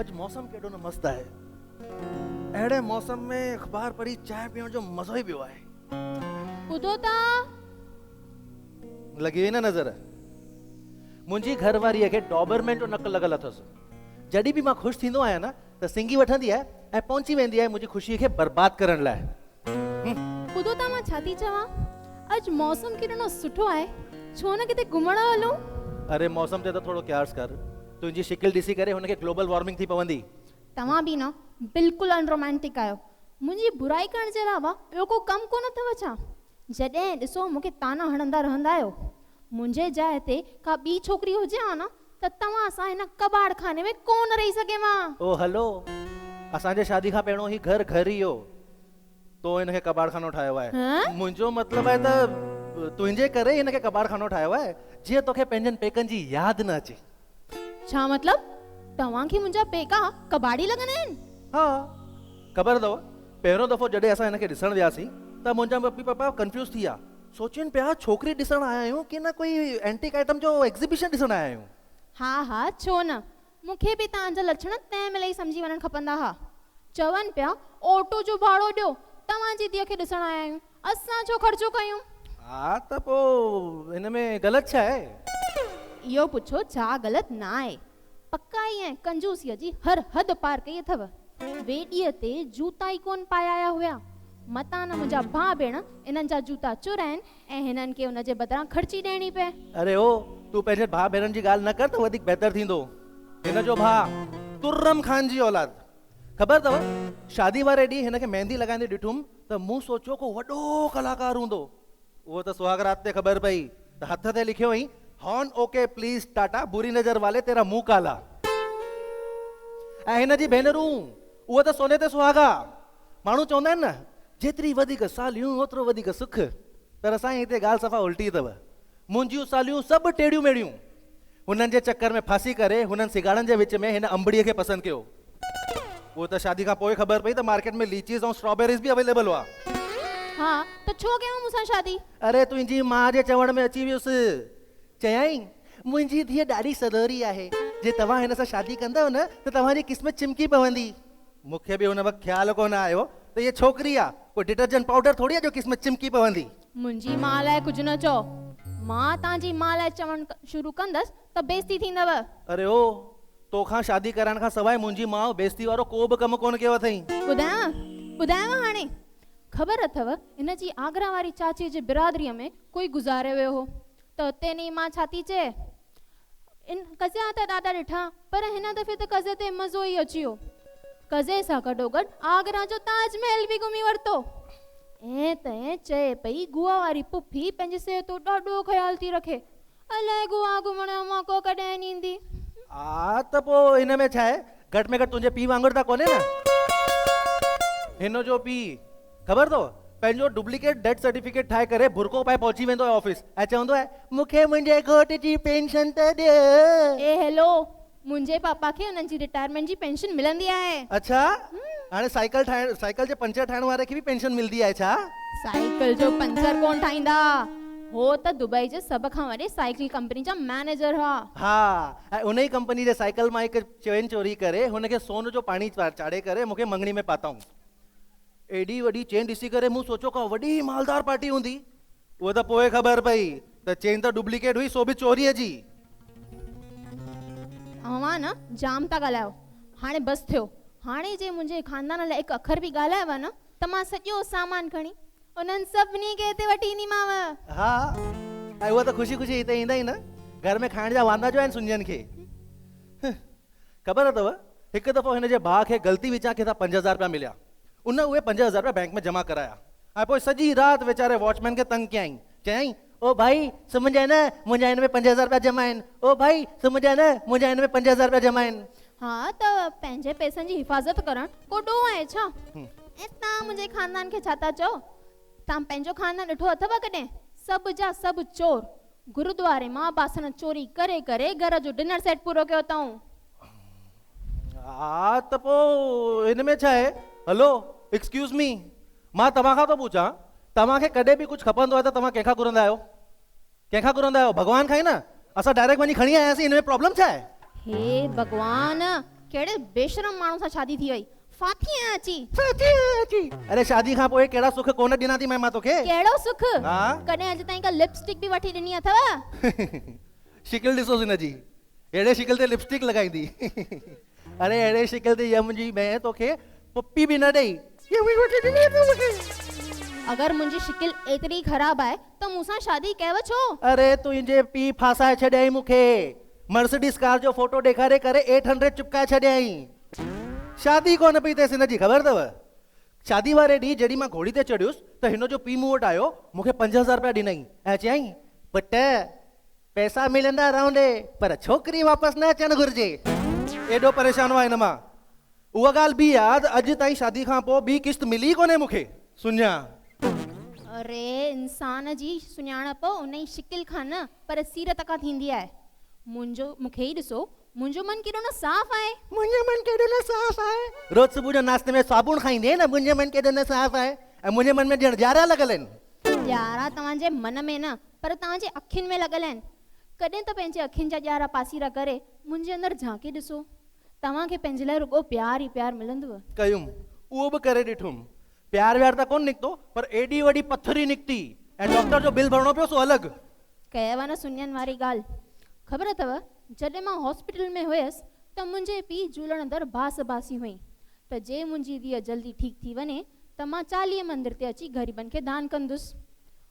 اڄ موسم ڪيڏو نه مست آهي. اهڙي موسم ۾ اخبار پڙهي چانهه پيئڻ جو مزو ئي ٻيو آهي. ٻڌو ٿا. لڳي وئي نه نظر. منهنجي گهر واريء کي ڊابرمين جو نڪ لڳل اٿس. جڏهن به مان خوش ٿيندو آهيان نه ته سنگهي وٺندي آهي ۽ پهچي ويندي آهي منهنجي خوشيء کي برباد ڪرڻ لاء. ٻڌو ٿا مان ڇا ٿي چوان. اڄ موسم ڪيڏو نه سٺو آهي. ڇو نه ڪٿي گهمڻ هلون. اري موسم تي ته ٿورو قياس ڪر. تنهنجي شڪل ڏسي ڪري هن کي گلوبل وارمنگ ٿي پوندي. توهان به نه بلڪل ان رومانٽڪ آهيو. منهنجي برائي ڪرڻ جي علاوه ٻيو ڪو ڪم ڪونه اٿو ڇا؟ جڏهن ڏسو مون کي طعنا هڻندا رهندا آهيو. منهنجي جاء تي ڪا ٻي ڇوڪري هجي ها نه ته توهان سان هن ڪٻاڙ خاني ۾ ڪونه رهي سگهيم ها. او هلو، اسان جي شادي کان پهريون هي گهر گهر ئي هو. تو هن کي ڪٻاڙ خانو ٺاهيو آهي. منهنجو مطلب آهي ته تنهنجي ڪري ئي هن کي ڪٻاڙ خانو ٺاهيو آهي، جيئن توکي پنهنجن پيڪن جي ياد نه اچي. ڇا مطلب؟ توهان کي منهنجا پيڪا ڪٻاڙي لڳندا آهن؟ ها، خبر اٿو، پهريون دفعو جڏهن اسان هن کي ڏسڻ وياسين ته منهنجا ممي پاپا ڪنفيوز ٿي ويا. سوچين پيا ڇوڪري ڏسڻ آيا آهيون ڪي نه ڪوئي اينٽيڪ آئٽم جو ايگزيبيشن ڏسڻ آيا آهيون. ها ها ڇو نه، مون کي به توهان جا لڇڻ تنهن مهل ئي سمجهي وڃڻ کپندا ها. چون پيا آٽو جو ڀاڙو ڏيو، توهان جي ڌيء کي ڏسڻ آيا آهيون، اسان ڇو خرچو ڪيون. ها ته پوء هن ۾ غلط ڇا آهي؟ اهو پڇو ڇا غلط نه آهي. پڪائي ۽ ڪنجوسيء جي هر حد پار ڪئي اٿو. ويڏيء تي جوتا ئي ڪونه پائي آيا هيا. متان نه منهنجا ڀاء ڀيڻ انهن جا جوتا چورائين ۽ هنن کي ان جي بدران خرچي ڏيڻي پئي. اري او، تون پنهنجن ڀاء ڀيڻن جي ڳالهه نه ڪر ته وڌيڪ بهتر ٿيندو. هن جو ڀاء ترم خان جي اولاد. خبر اٿو، شادي واري ڏينهن هن کي ميندي لڳائيندي ڏٺم ته مون سوچيو ڪو وڏو ڪلاڪار هوندو. اهو ته سهاڳ رات تي خبر پئي ته هٿ تي لکيو هئائين، هان اوڪي پليز ٽاٽا بري نظر والي تيرا منهن ڪالا. ۽ هن جي ڀينرون، اهو ته سوني تي سهاڳا. ماڻهو چوندا آهن نه، جيتري وڌيڪ ساليون اوترو وڌيڪ سک. پر سائين هتي ڳالهه صفا الٽي اٿو. منهنجيون ساليون سڀ ٽيڙيون ميڙيون. هنن جي چڪر ۾ ڦاسي ڪري هنن سگهاڙن جي وچ ۾ هن انبڙيء کي پسند ڪيو. اهو ته شادي کان پوء خبر پئي ته مارڪيٽ ۾ ليچيز ۽ اسٽرابيريز به اويليبل هئا. ها ته ڇو ڪيو مون سان شادي؟ اري تنهنجي ماء جي چوڻ ۾ اچي ويس. چيائين، منهنجي ڌيء ڏاڍي سدوري آهي، جي توهان هن سان شادي ڪندؤ نه ته توهان جي قسمت چمڪي پوندي. مون کي به ان وقت خيال ڪونه آيو ته هيء ڇوڪري آ، ڪو ڊٽرجنٽ پائوڊر ٿوري آ جو قسمت چمڪي پوندي. منهنجي ماء لاء ڪجهه نه چئو. مان توهان جي ماء لاء چوڻ شروع ڪندس ته بيعزتي ٿيندؤ. اري او، تو کان شادي ڪرائڻ کان سواء منهنجي ماء بيعزتي وارو ڪو به ڪم ڪونه ڪيو اٿئي. ٻڌايانء؟ ٻڌايانء هاڻي؟ خبر اٿئو، هن جي آگرا واري چاچيء جي برادريء ۾ ڪوئي گذاري ويو هو ته اتي ني مان ڇا ٿي چئي؟ ان قضيا ته ڏاڍا ڏٺا پر هن دفعي ته قضيي تي مزو ئي اچي ويو. قضيي سان گڏوگڏ آگرا جو تاج محل به گهمي ورتو. ائين ته ائين چئي پئي گوا واري پڦي پنهنجي صحت جو ڏاڍو خيال ٿي رکي. الائي گوا گهمڻ جو موقعو ڪڏهن ڏيندي. ها ته پوء ان ۾ ڇا آهي؟ گهٽ ۾ گهٽ تنهنجي پيء وانگر ته ڪونهي نه. هن جو پيء خبر اٿو پنهنجو ڊپليڪيٽ ڊيٿ سرٽيفڪيٽ ٺاهي ڪري برقعو پائي پهچي ويندو آهي آفيس ۽ چوندو آهي مون کي منهنجي گهوٽ جي پينشن ته ڏيو. اي هيلو منهنجي پاپا کي انهن جي رٽائرمينٽ جي پينشن ملندي آهي. اڇا هاڻي سائيڪل ٺاهڻ سائيڪل جي پنچر ٺاهڻ واري کي به پينشن ملدي آهي ڇا؟ سائيڪل جو پنچر ڪونه ٺاهيندا هو ته دبئي جي سڀ کان وڏي سائيڪل ڪمپني جا مئنيجر هئا. ها ۽ ان ئي ڪمپني جي سائيڪل مان هڪ چين چوري ڪري هن کي سون جو پاڻي چاڙهي ڪري مون کي مڱڻي ۾ پاتائون. ايڏي وڏي چين ڏسي ڪري مون سوچيو ڪا وڏي مالدار پارٽي هوندي. اهو ته پوء خبر پئي ته چين ته ڊپليڪيٽ هئي سو به چوريء جي. اوهان نه جام ٿا ڳالهايو. هاڻي بس ٿيو. هاڻي جي منهنجي خاندان لاء هڪ اکر به ڳالهايو نه ته مان سڄو سامان کڻي انهن سڀني کي هتي وٺي اينديمانو. ها ۽ اهي ته خوشي خوشي هتي ايندا ئي نه. گهر ۾ کائڻ جا واندا جو آهن سنجن کي. خبر اٿو هڪ دفعو هن جي ڀاء کي غلطي وچان کيسا 5000 رپيا مليا. ان اهي 5000 رپيا بئنڪ ۾ جمع ڪرايا ۽ پوء سڄي رات ويچاري واچ مين کي تنگ ڪيائين. چيائين، او ڀائي سمهجانء نه، منهنجا هن ۾ 5000 رپيا جمع آهن. او ڀائي سمهجانء نه، منهنجا هن ۾ 5000 رپيا جمع آهن. ها ته پنهنجي پئسن جي حفاظت ڪرڻ ڪو ڏوهه آهي ڇا؟ ۽ توهان منهنجي خاندان کي ڇا ٿا چئو؟ توهان پنهنجو خاندان ڏٺو اٿو ڪڏهن؟ سڀ جا سڀ چور. گردواري مان باسڻ چوري ڪري ڪري گهر جو ڊنر سيٽ پورو ڪيو اٿئون. ها ته پوء هن ۾ ڇا آهي؟ هلو ايڪسڪيوز مي مان توهان کان ٿو پڇان तव्हांखे कॾहिं बि कुझु खपंदो आहे त तव्हां कंहिंखां घुरंदा आहियो? कंहिंखां घुरंदा आहियो? भॻवान खां ई न। असां डायरेक्ट वञी खणी आयासीं, हिन में प्रॉब्लम छा आहे? हे भॻवान, कहिड़े बेशरम माण्हू सां शादी थी वई। फाथी आहियां अची। फाथी आहियां अची। अरे शादी खां पोइ कहिड़ा सुख कोन ॾिना थी मां तोखे? कहिड़ो सुख? हा? कॾहिं अॼु ताईं का लिपस्टिक बि वठी ॾिनी अथव? शिकल ॾिसोसि हिन जी, अहिड़े शिकल ते लिपस्टिक लॻाईंदी। अरे अहिड़े शिकल ते इहा मुंहिंजी मैं तोखे पुप्पी बि न ॾेई। अगरि मुंहिंजी शिकल एतिरी ख़राब आहे त मूंसां शादी कयव छो? अरे तुंहिंजे पीउ फासाए छॾियईं मूंखे, मर्सिडीज कार जो फोटो ॾेखारे करे 800 चिपकाए छॾियईं। शादी कोन पई थियसि हिन जी, ख़बर अथव? शादी वारे ॾींहुं जॾहिं मां घोड़ी ते चढ़ियुसि त हिन जो पीउ मूं वटि आयो, मूंखे 5000 रुपया ॾिनई ऐं चयईं, पुट पैसा मिलंदा रहंदे पर छोकिरी वापसि न अचणु घुरिजे। एॾो परेशान हुआ हिन मां। उहा ॻाल्हि ॿी आहे त अॼु ताईं शादी खां पोइ ॿी किश्त मिली कोन्हे मूंखे। सुञा। अरे इंसान जी सुञाणप उन जी शिकिल खां न पर सीरत खां थींदी आहे। मुंहिंजो मूंखे ई ॾिसो, मुंहिंजो मन केॾो न साफ़ आहे। मुंहिंजो मन केॾो न साफ़ आहे। रोज़ सुबुह जो नाश्ते में साबुण खाईंदे न, मुंहिंजो मन केॾो न साफ़ आहे। ऐं मुंहिंजे मन में ॼण ॼारा लॻल आहिनि। ॼारा तव्हांजे मन में न पर तव्हांजे अखियुनि में लॻल आहिनि। कॾहिं त पंहिंजे अखियुनि जा ॼारा पासीरा करे मुंहिंजे अंदरि झांके ॾिसो, तव्हांखे पंहिंजे लाइ रुॻो प्यार ई प्यार मिलंदव। कयुमि, उहो बि करे ॾिठुमि, प्यार व्यार त कोन निकितो पर एॾी वॾी पथरी निकिती ऐं डॉक्टर जो बिल भरिणो पियो सो अलॻि। कयव न सुञनि वारी ॻाल्हि। ख़बर अथव जॾहिं मां हॉस्पिटल में हुयसि त मुंहिंजे पीउ झूलण दर बास बासी हुई त जे मुंहिंजी धीअ जल्दी ठीकु थी वञे त मां 40 मंदिर ते अची ग़रीबनि खे दान कंदुसि।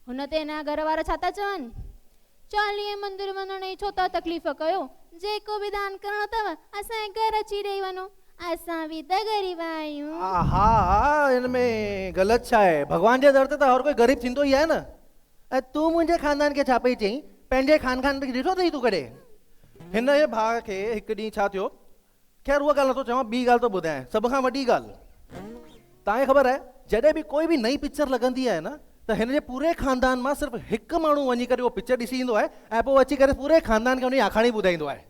हुन ते हिन जा घर वारा छा था चवनि? 40 मंदिर वञण जी छो था तकलीफ़ कयो, जेको बि दान करिणो अथव असांजे घर अची ॾेई वञो, असां बि त ग़रीब आहियूं। हा हा, हिन में ग़लति छा आहे? भॻवान जे दर ते त हर कोई ग़रीब थींदो ई आहे न। ऐं तूं मुंहिंजे ख़ानदान खे छा पई चई? पंहिंजे ख़ानदान खे ॾिठो अथई तूं कॾहिं? हिन जे भाउ खे हिकु ॾींहुं छा थियो, ख़ैर उहा ॻाल्हि नथो चवां, ॿी ॻाल्हि थो ॿुधायां। सभ खां वॾी ॻाल्हि तव्हांखे ख़बर आहे, जॾहिं बि कोई बि नई पिक्चर लॻंदी आहे न त हिन जे पूरे ख़ानदान मां सिर्फ़ु हिकु माण्हू वञी करे उहो पिक्चर ॾिसी ईंदो आहे ऐं पोइ अची करे पूरे ख़ानदान खे हुनजी आखाणी ॿुधाईंदो आहे।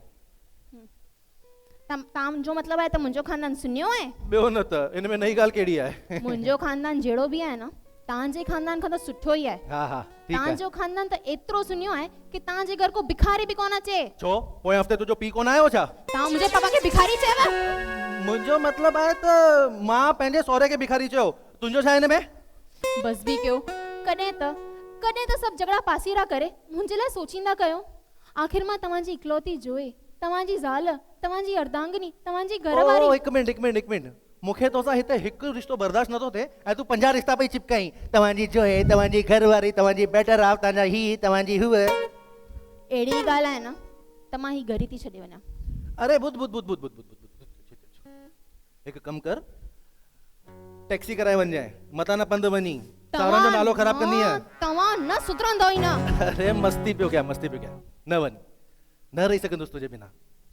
तव्हांजो मतिलबु आहे त मुंहिंजो ख़ानदान सुञो आहे? ॿियो न त हिन में नई ॻाल्हि कहिड़ी आहे? मुंहिंजो ख़ानदान जहिड़ो बि आहे न तव्हांजे ख़ानदान खां त सुठो ई आहे। हा हा, ठीकु आहे। तव्हांजो ख़ानदान त एतिरो सुञो आहे की तव्हांजे घर को भिखारी बि कोन अचे। छो? पोएं हफ़्ते तुंहिंजो पीउ कोन आयो छा? तव्हां मुंहिंजे पापा खे भिखारी चयव? मुंहिंजो मतिलबु आहे त मां पंहिंजे सहुरे खे भिखारी चयो, तुंहिंजो छा हिन में? बसि बि कयो, कॾहिं त सभु झगड़ा पासीरा करे मुंहिंजे लाइ सोचींदा कयो। आख़िर मां तव्हांजी इकलौती जोए, तव्हांजी ज़ाल, तव्हांजी अर्धांगिनी, तव्हांजी घर वारी। हिकु मिंट हिकु मिंट हिकु मिंट, मूंखे तोसां हिते हिकु रिश्तो बर्दाश्त नथो थिए ऐं तूं 50 रिश्ता पई चिपकाई। तव्हांजी जोए, तव्हांजी घर वारी, तव्हांजी बेटर हाफ, तव्हांजा ही, तव्हांजी हूअ। अहिड़ी ॻाल्हि आहे न त मां ही घर ई थी छॾे वञा। अरे ॿुध ॿुध ॿुध ॿुध ॿुध ॿुध, हिकु कमु कर, टैक्सी कराए वञिजांइ, मतां न पंधु वञी सारनि जो नालो ख़राबु कंदीअ। तव्हां न सुधरंदो ई न। अरे मस्ती पियो कयां, मस्ती पियो कयां, न वञ, न रही सघंदुसि तुंहिंजे बिना।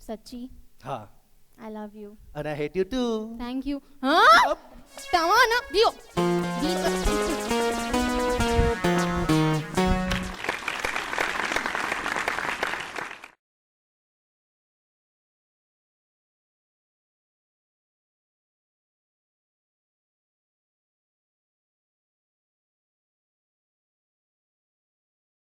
सची? हा। I love you. And I hate you too. Thank you. हाँ? तव्हां न बियो।